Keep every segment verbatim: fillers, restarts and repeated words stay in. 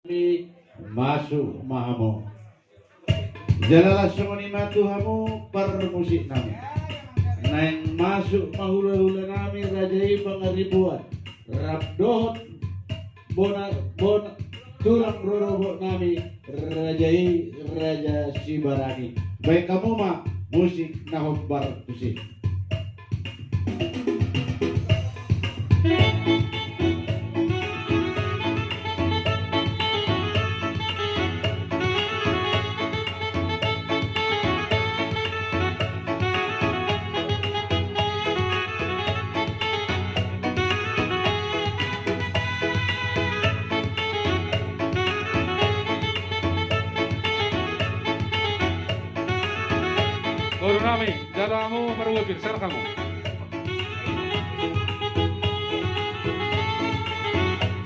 Masuk ma hamu. Jala laos songon i ma tu hamu parmusik nami. Naeng masuk ma hulahula nami raja i Pangaribuan. Rap dohot bona, bona, tulang rorobot nami raja i Raja Sibarani. Baen hamu ma musik na hombar tusi. Boru nami, jalo hamu marhobir, serahon hamu.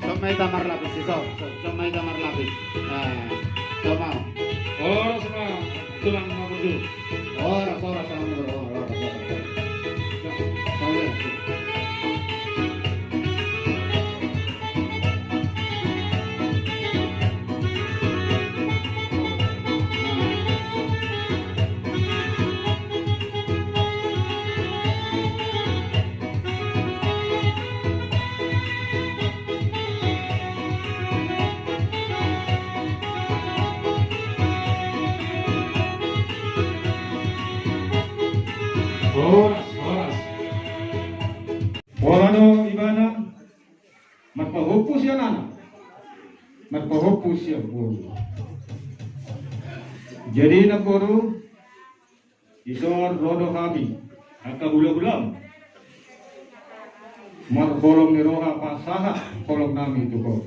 Son ma hita marlapis, son, son, son ma hita marlapis. Nah, son ma. Horas ma, tulang na burju. Horas, horas, horas, horas, horas. Horas, horas. Pola do ibana. Marpahompu sian anak, marpahompu sian boru. Jadi, namboru, dison ro do hami, angka hulahulam, marholong ni roha pasahat holong nami tu ho.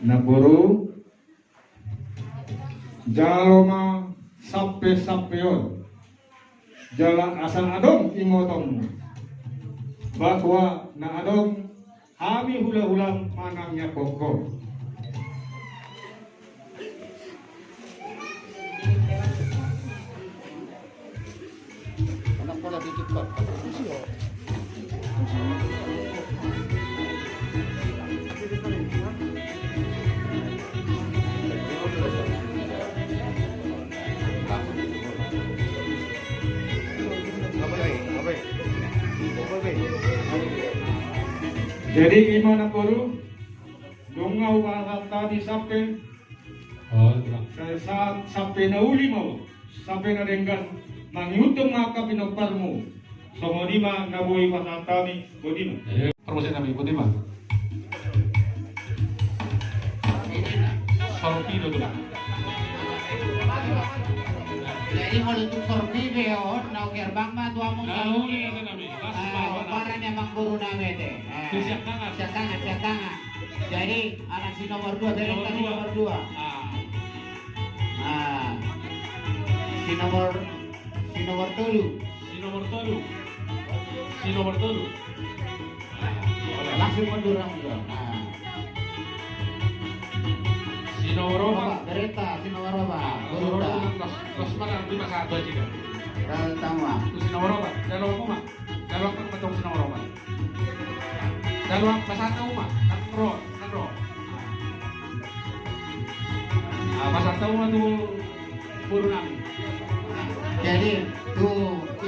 Namboru, jalo ma sampe-sampe on. Jala asa adong ingotongmu bahwa na adong hami hulahulam manang ya pokok. Jadi ima namboru, nunga hupasahat hami sampe. Oh, sa-, sa-, sampe na uli ma on, sampe na denggan, mangihuthon ma angka pinomparmu. Songon i ma na boi pasahat hami, botima. Eh, parmusik nami, botima. Sorpi do tulang. Jadi molo tung sorpi be on, naung herbang ma tu hamu. Naung herbang ma tu hamu. Eh, hombar ni amangboru nami ate. Eh, siap tangan. Siap tangan, siap tangan. Jadi, anak si nomor dua, berenta si nomor dua. Ah. Ah. Si nomor, si nomor tolu. Si nomor tolu. Si nomor tolu. Langsung mundur, langsung. Ah. Si nomor opat. Opat, berenta, si nomor opat. Ah, berenta. Nomor opat, los, los mana, lima satu aja kan. Berenta ma. Itu si nomor opat. Jalo hamu ma. Jalo hamu ma, tong si nomor opat. Jalo hamu, pasahat hamu ma, nang ro, nang ro. Ah, pasahat hamu ma tu boru nami. Jadi, tu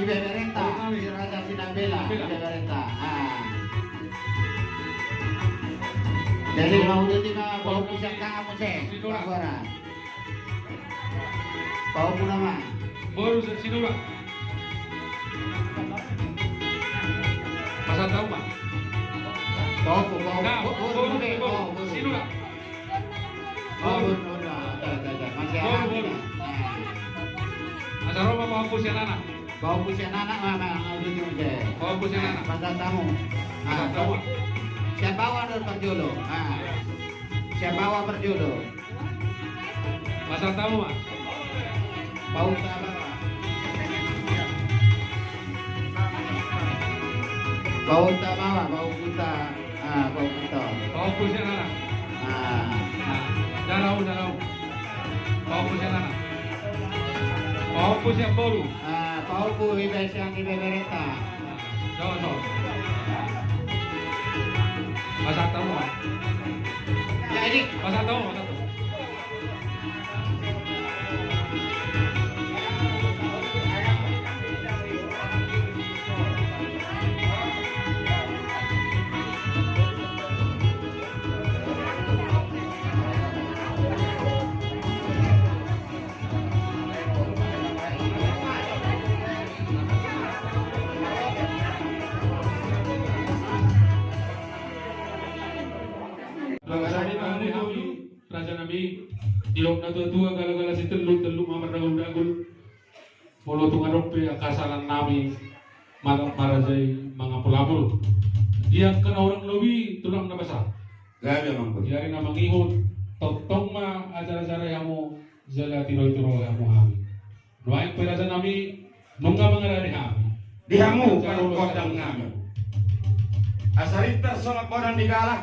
ibeberenta, boru nami. Di Raja Sinambela, Sinambela. Ibeberenta. Ah. Jadi, mau dua tiga, boru bisa kamu, cek. Sidola. Suara. Pahompu nama. Boru si-, si nomor. Pasahat hamu ma. Pahompu, pahompu. Nah, bo-, boru, boru, boru, boru. Si nomor. Pahompu, boru. Boru, boru. Ada, ada, ada. Masih ada. Boru, boru. Nah. Asa ro ma pahompu sian anak. Pahompu sian anak, ma, ma, ma, ujung, ujung, ujung. Pahompu sian anak. Pasahat hamu. Nah, pasahat hamu. Sian bawah do parjolo. Nah. Sian bawah parjolo. Pasahat hamu ma. Pahompu ta bawah. Pahompu ta bawah, pahompu ta, ah, pahompu ta. Pahompu sian anak. Ah. Ah, jalo hamu, jalo hamu. Pahompu sian anak. Pahompu sian boru. Ah, pahompu ibe sian ibeberenta. Jolo, jolo. Pasahat hamu ma. Ya, Pasahat hamu, pasahat hamu. Raja nami, didok na tua-tua, gala-gala sitelluk, telluk ma mardagul-dagul. Molo tung adong pe angka salanami, mangap marajai, mangapul-apul. Di angka na hurang lobi, tulang na basa. Gabe amang boru. Di ari na mangihut, tongtong ma ajar-ajar hamu, jala tiroi-tiroi hamu hami. Nuaeng pe raja nami, nunga mangarade hami. Di hamu, pargondangnami. Asa rintar songon bonang di gala,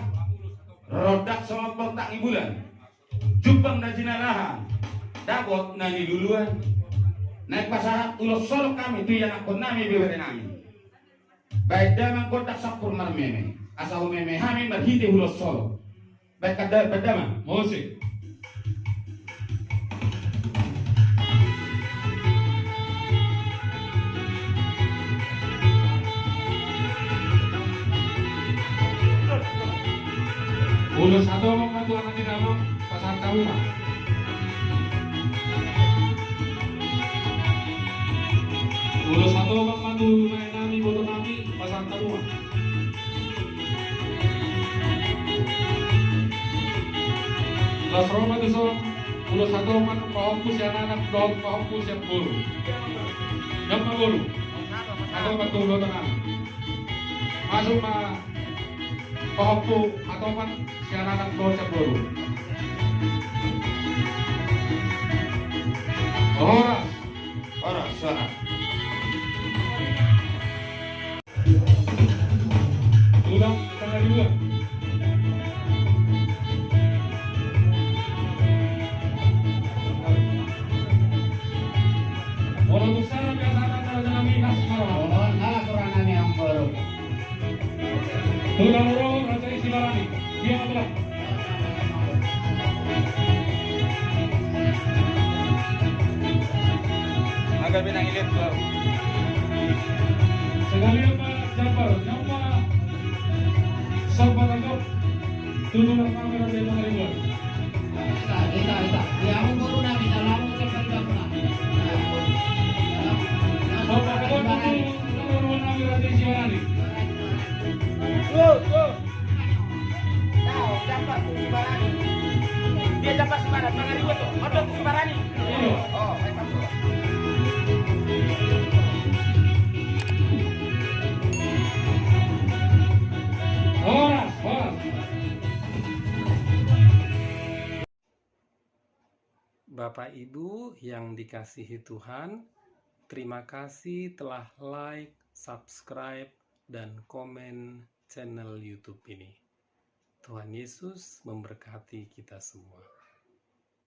rondak songon bortak ni bulan. Jumpang na jinalahan, dapot na niluluan. Naeng pasahat ulos solok hami tu ianakkonnami, beberenami. Baen damang gondang sampur marmeme, asa umeme hami marhite ulos solok. Baen damang, baen damang. Musik. Ulos hatobang ma tu anak ni damang, pasahat hamu ma. Ulos hatobang ma tu naenami, botonami, pasahat hamu ma. Laos ro ma tuson, ulos hatobang pahompu sian anak dohot pahompu sian boru. Dam ma boru. Hatobang tu botonami. Masuk ma pahompu hatobang sian anak dohot sian boru. Horas. Horas, horas. Tulang Pangaribuan. Molo tung sada biasa anak raja nami, las ma roha. Oh, las roha nami amang boru. Tulang ro raja i Sibarani. Dia ma tulang. Agak benang ilet tuh. Sekalian ma jambar, nyawa. Sobat Agok. Tulang nami raja i Pangaribuan. Ita, ita, ita. Ya, amang boru nami, salam, ucap dari Bapakna. Sobat Agok, tulang nami raja i Sibarani. Yo, yo. Tahu, jambar tu Sibarani. Dia jambar Sibarani, Pangaribuan tu. Mardot tu Sibarani. Iya. Oh, baik, baik. Horas, horas. Bapak Ibu yang dikasihi Tuhan, terima kasih telah like, subscribe, dan komen channel YouTube ini. Tuhan Yesus memberkati kita semua.